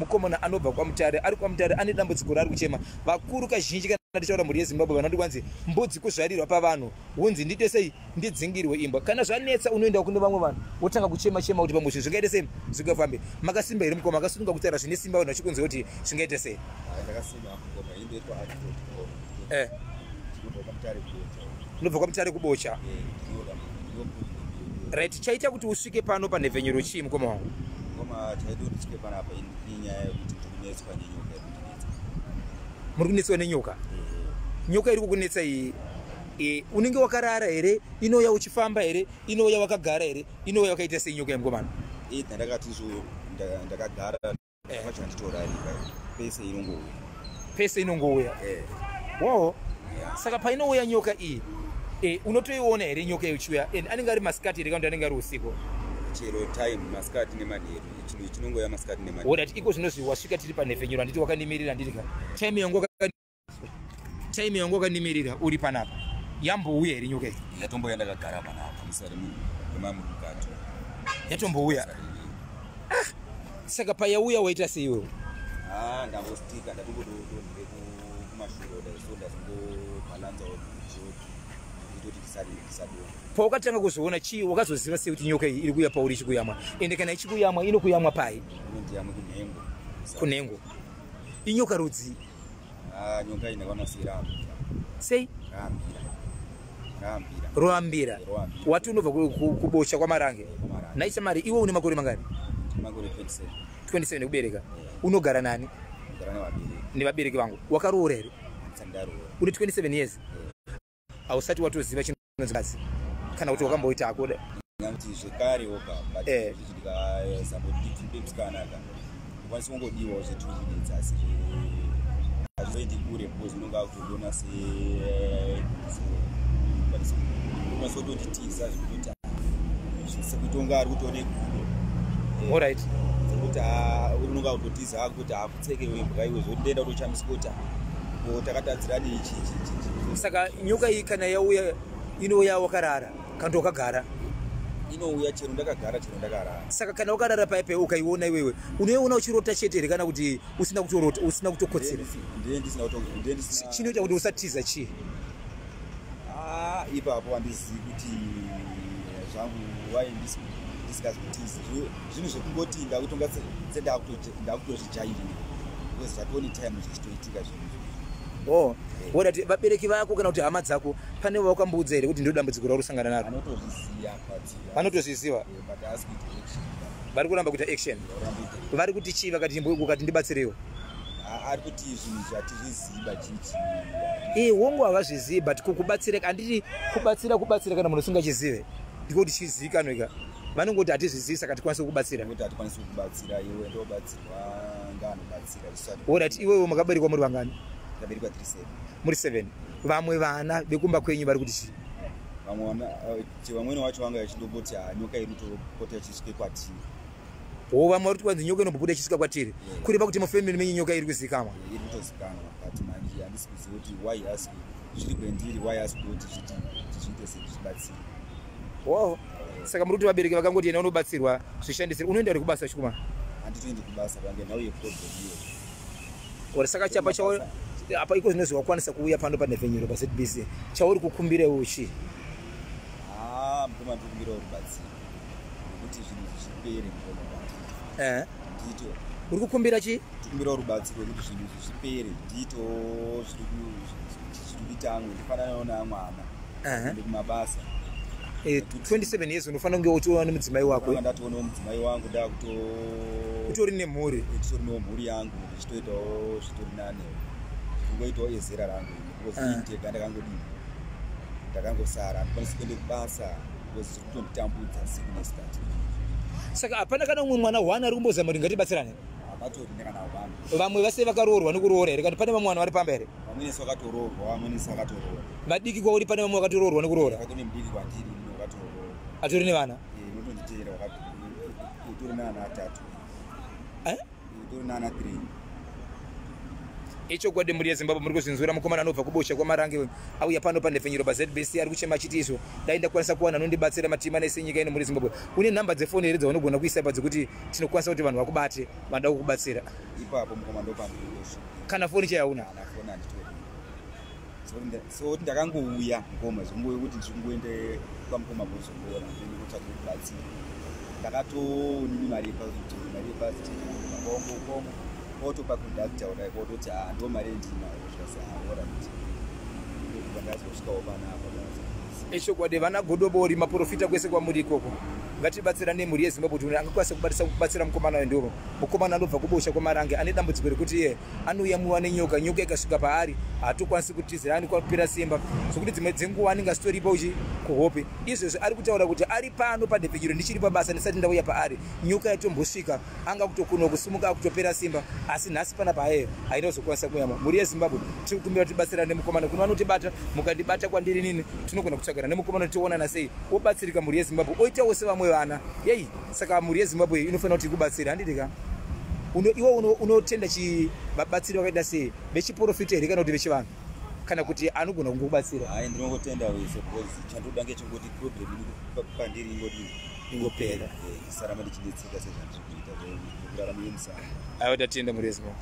Mukomana anobva kwaMutare, ari kwaMutare, ane dambudziko raari kuchema. Vakuru kazhinji kana tichitaura mhuri yeZimbabwe vanoti kwanzi mbudzi kuzvarirwa pavanhu, hunzi ndiite sei, ndidzingirwe imbwa. Kana zvanetsa unoenda kune vamwe vanhu wotanga kuchema chema kuti pamwe zvinhu zvingaite sei, zvingafambe. Makasimba here mukoma? Makasununga kutaura zvine simba vanhu vachikunzwa kuti zvingaite sei? Eh. Unobva kwaMutare kuBocha. Right, chaita kuti usvike pano panhepfenyuro chii mukoma wangu? Mukoma, chaita kuti tisvike panapa inyaya yekuti tikunetswa nenyoka iri kundinetsa. Muri kunetswa nenyoka? Nyoka iri kukunetsa iyi e, unenge wakarara here? Inouya uchifamba here? Inouya wakagara here? Inouya wakaita sei nyoka yemukomana? Ndakati ndakagara vacho handitorarika, pese inongouya. Pese inongouya. Wow. Saka painouya nyoka iyi, unotoiona here nyoka ichiuya? And anenge ari masikati here kana kuti anenge ari usiku? Chero time, masikati nemanheru. Chinhu chinongouya masikati nemanheru. Alright, iko zvinozvi wasvika tiri panhepfenyuro, handiti? Wakandimirira, handiti ka? Time yangu wakandimirira uri panapa, yambouya here nyoka iyi? Yatomboya ndakagara panapa musari memamuri mukati. Yatombouya. Saka payauya waita sei iwewe? Ah, ndangostika, ndatombodonhere kumashure kudai, so ndazongobhalanzawo itoti tisadonha. Paukatanga kuzviona chii? Wakazoziva sei kuti nyoka iyi iri kuuya pauri ichikuyamwa? Ende kana ichikuyamwa, inokuyamwa pai? Inondiyamwe kunhengo. Kunhengo. Inyoka rudzi? Ah, nyoka iyi ndakaona seirambira. Sei? Rambira, rambira. Roambira. Roambira. Wati unobva kuBocha kwaMarange? KwaMarange. Naisa mari, iwe une makore mangani? Makore 27. 27 ekubereka. Unogara nani? Ndogara nevabereki. Nevabereki vangu. Wakaroora here? Handisati ndaroora. Une 27 years, hausati watoziva chinonzi mukadzi kana kuti wakamboita akoda? Kuti zvekare oga, but zvichi ndikazamboti musikana ka ndikwanisa kungodiwawo zve2 minutes, asi hazvizoendi kure because unonga akutoona se ukwanisa kutonditiza zvekutoti sekutonga ari kutoone gudo. Sekuti unonga kutotiza akutoti apfutseke wembwa iwe, zvoti kutochamisika kuti ko takatadzirani ichi ichi ichi ichi. Saka nyoka iyi kana yauya, inouya wakarara kana kuti wakagara? Inouya chero ndakagara, chero ndakarara. Saka kana wakarara paipai ukaiona iwewe, unoiona uchirota chete here kana kuti usina kutorota, usina kutokotsera? Ndiye ndisina kuto ndiye ndisina. Chinoita kuti usatiza chii? Ah, ipapo handizivi kuti zvangu wai ndisingazvitizi. Zvinhu zvekungoti ndakutonga sendakutozvijairira because zvatoni time zvichitoitika zvinhu izvozvo. Oh, wodati vabereki vako kana kuti hama dzako, pane vawakamboudza here kuti ndo dambudziko rauri kusangana naro? Vanotozviziva, but Vanotozviziva. But haasi kuita action. Vari kuramba kuita action. Varamba kuita. Vari kuti chii vakati ukati ndibatsirewo? Ari kuti zvinhu izvi hatizviziva chichi. Hongu, havazvizivi, but kukubatsira, handiti kubatsira, kubatsira kana munhu usingachizive ndiko kuti chizivikanwe ka. Vanongoti hatizvizivi, saka tikwanise kukubatsira. Kuti hatikwanisi kukubatsira, iwe ndobatsirwa ngaanobatsira isati. Alright, iwewe makaberekwa muri vangani? Ndaberekwa 37. Muri 7. Vamwe vana vekumba kwenyu vari kuti chii? Vamwe vana vamweni vacho vanga vachindongoti ha, nyoka iri kutopota ichisvike kwatiri. Wo, vamwe vari kuti kwanzi nyoka inombobuda ichisvika kwatiri. Kureva kuti mufamily menyu nyoka iri kuzikanwa? Iri kutozikanwa, but manje handisi kuziva kuti why asi zviri kwendiri, why asi kuti zviite sezvibatsire. Wow, saka muri kuti vabereki vakangoti enda unobatsirwa, zvishandisire. Unoenda uri kubasa chikuma? Handitoendi kubasa pange nhau yeproblem iyo. Ori saka chapa chao apa iko zvinozvi wakwanisa kuuya pano panhepfenyuro paZBC, chauri kukumbira iwe chii? Ah, mukoma, ndikumbirawo rubatsiro nekuti zvinhu zvipere, mukoma. Ndiito. Uri kukumbira chii? Ndikumbirawo rubatsiro rwekuti zvinhu izvi zvipere, ndiitowo zviri kuita amwe, ndifananawo naamwe ana, ende kumabasa. 27 years unofanira kunge uchiona nemudzimai wako. Ndanga ndatoonawo mudzimai wangu, ndakuto Utori nemhuri. Titori mhuri yangu, ndichitoitawo zvitori nane, zvikungoitawo ezera rangu because ini ndega ndakangodini, ndakangosara, handikwanisi kuende kubasa because zviri kutonditambudza siku nesikati. Saka hapana kana umwe mwana one ari kumbozama kuti ngatibatsirane? Hapatori nekana one. Vamwe vase vakaroorwa nekuroora here, kana pane vamwe vanhu vari pamba here? Vamweni vakatoroorwa, vamweni vakatoroorwa. Vadiki kwauri, pane vamwe vakatoroorwa nekuroora? Vakatone mudiki kwandiri ino vakatoroorwa. Atori nevana? Unotonditeera, utori naana atatu. Eh? Utori naana 3. Ichokwadi, mhuri yeZimbabwe, muri kuzvinzwira. Mukomana anobva kuBosha kwaMarange auya pano panhepfenyuro paZBC, ari kuchema achiti izvo dai ndakwanisa kuwana anondibatsira matima nesenyika ino. Muri Zimbabwe, une nhamba dzefoni here dzaunogona kuisa pa dzekuti tinokwanisa kuti vanhu vakubate vanoda kukubatsira? Ipapo mukoma ndopandiri kutosvika. Kana foni chaihauna? Kana foni handitori. So kuti ndakangouya mukoma, zvingouya kuti ndichingoende kwamukoma Bhozhongora, ndenge kutsvake kubatsira. Ndakatoonini mari yepasi, mari yepasi otopa kundakta kudai, kototi ha, ndo mari yendinayo. Zvikasi alright, ndazosvikawo panapa. Ichokwadi, vana godobori, maprofita, kwese kwamuri ikoko, ngatibatsirane, mhuri yeZimbabwe, kuti angakwanisa kubatsira mukomana uyu. Ndoro mukomana anobva kubosha kwamarange, ane dambudziko rekuti iye anoyamwiwa nenyoka. Nyoka ikasvika paari haatokwanisi kutizira, anokupera simba, zvokuti dzimwe dzenguva anenge asitoripo uchi kuhope. Izvezvi ari kutaura kuti ari pano padhepfenyuro, ndichiri pabasa, ndisati ndauya paari, nyoka yatombosvika, anga kutokunwa kusimuka, akutopera simba. Asi nhasi panapa haye haina kuzokwanisa kuyama. Mhuri yeZimbabwe, tiri kukumbira kuti tibatsirane nemukomana. Kuno vanotibata, mukandibata kwandiri nini, tinogona kutsvagana nemukomana, tionana sei obatsirika. Mhuri yeZimbabwe, oitawo sevamwe vana yei. Saka mhuri yeZimbabwe inofanira kuti ikubatsire, handiti ka? Iwe unotenda chi vabatsiri vakaita sei, vechiprofita here kana kuti vechivanhu, kana kuti anogona kungokubatsira? Hai, ndinongotenda wese, because chandoda ngechekuti problem iri pandiri ingodini? Ingopera. Ndisaramba ndichinetseka sezvandiri kuita zvekurarama yemusango. Aiwa, tatenda, mhuri yeZimbabwe.